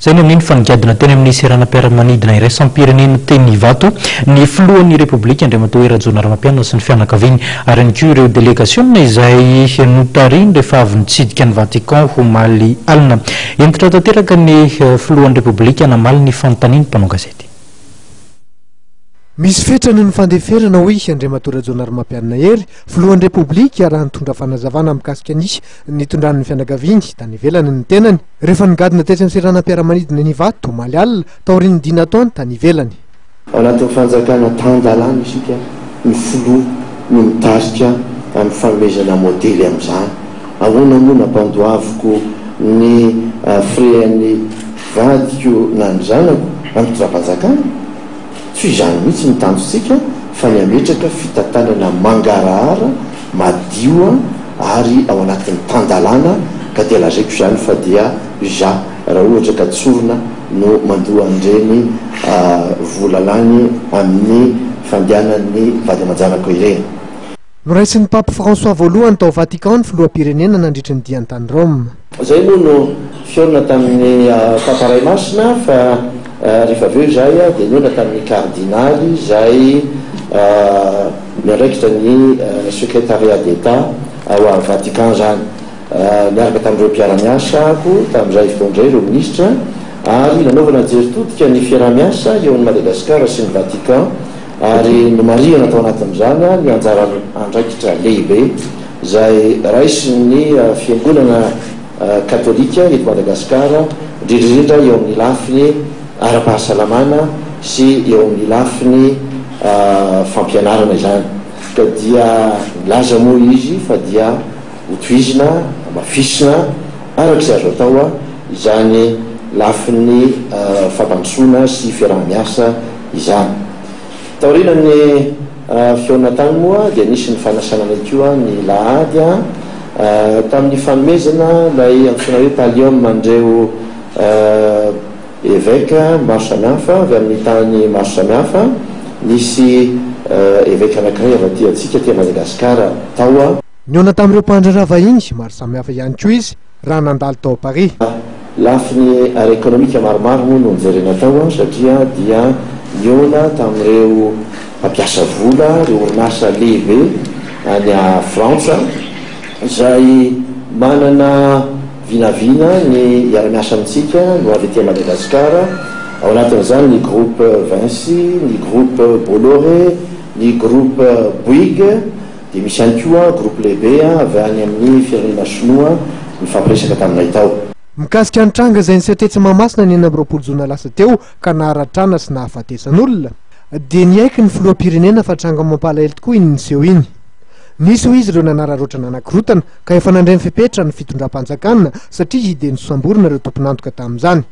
Izay no nino fa nigadona teny amin'ny seranam-piaramanidina iraisam-pirenena teny Ivato ny filohan'ny Repoblika Andriamatoa Hery Rajaonarimampianina sy ny fianakaviany ary ihany koa ireo delegasiona izay notarihiny rehefa avy nitsidika an'i Vatican omaly alina. Hentitra tanteraka ny filohan'ny Repoblika namaly ny fanontanian'ny mpanao gazety. Misy fetrany ny fandeferana, hoy Andriamatoa Rajaonarimampianina Hery, filohan'ny Repoblika, raha nitondra fanazavana mikasika ny nitondran'ny fianakaviany tany ivelany ny tenany, rehefa nigadona tetsy amin'ny seranam-piaramanidina eny Ivato, omaly alina, taorian'ny dia nataony tany ivelany. Ao anatin'ny fanjakana tan-dalàna isika, ny filoha no mitarika amin'ny fanomezana modely amin'izany. Ahoana moa nampandoaviko ny frais-n'ny vadiko na ny zanako amin'ny fitondram-panjakana? Tsy izany mihitsy ny tanjontsika fa ny hametraka fitantanana mangarahara, madio ary ao anatin'ny tan-dalàna ka dia lazaiko izany fa dia za raha ohatra ka tsorina no mandoa an'ireny vola lany amin'ny fandehanan'ny vady aman-janako ireny. Noraisin'ny Pape François voalohany tao Vatican ny filoham-pirenena nandritry ny diany tany Roma. Izay moa no fihaonana tamin'ny Papa Ray Masina fa rehefa avy eo izahay dia nihaona tamin'ny Kardinaly izay miandraikitra ny Secrétariat d'Etat ao Vatican izany niaraka tamin'ireo mpiara-miasa-ko tamin'izay fotoana izay ireo minisitra ary nanaovana jery todika ny fiaraha-miasa eo amin'i Madagasikara sy ny Vatican ary nomarihana tao anatin'izany ny anjara andraikitra lehibe izay raisin'ny Fiangonana Katolika eto Madagasikara, indrindra indrindra eo amin'ny lafiny ara-pahasalamana sy eo amin'ny lafiny fampianarana izany. Ka dia nilaza moa izy fa dia hotohizina, hamafisina araka izay azo atao izany lafiny fampandrosoana sy fiaraha-miasa izany. Taorian'ny fihaonana tany moa dia nisy ny fanasana anay koa ny lahady tamin'ny fanomezana ilay antsoina hoe pallium an'ireo eveka maro samihafa avy amin'ny tany maro samihafa. Nisy eveka anankiray avy aty antsika aty Madagasikara tao. Nihaona tamin'ireo mpandraharaha vahiny maro samihafa ihany koa izy raha nandalo tao Paris. Lafiny ara-ekonomika maromaro moa no nojerena tao satria dia nihaona tamin'ireo mpampiasa vola, ireo orinasa lehibe any Frantsa izay manana vinavina ny hiara-miasa amintsika no avy aty Madagasikara, ao anatin'izany ny Groupe Vinci, ny Groupe Bolloré, ny Groupe Bouygues. Dia misy ihany koa groupe lehibe avy any amin'ny firenena sinoa nifampiresaka taminay tao. Mikasika ny tranga izay niseho tetsy Mahamasina ny 26 jona lasa teo ka naharatrana sy nahafatesan'olona, dia niaiky ny filoham-pirenena fa tranga mampalahelo tokoa iny niseho iny. Nisy hoy izy ireo nanararaotra nanakorotana ka efa nandray ny fepetra ny fitondram-panjakana satria dia nosamborina ireo tompon'antoka tamin'izany.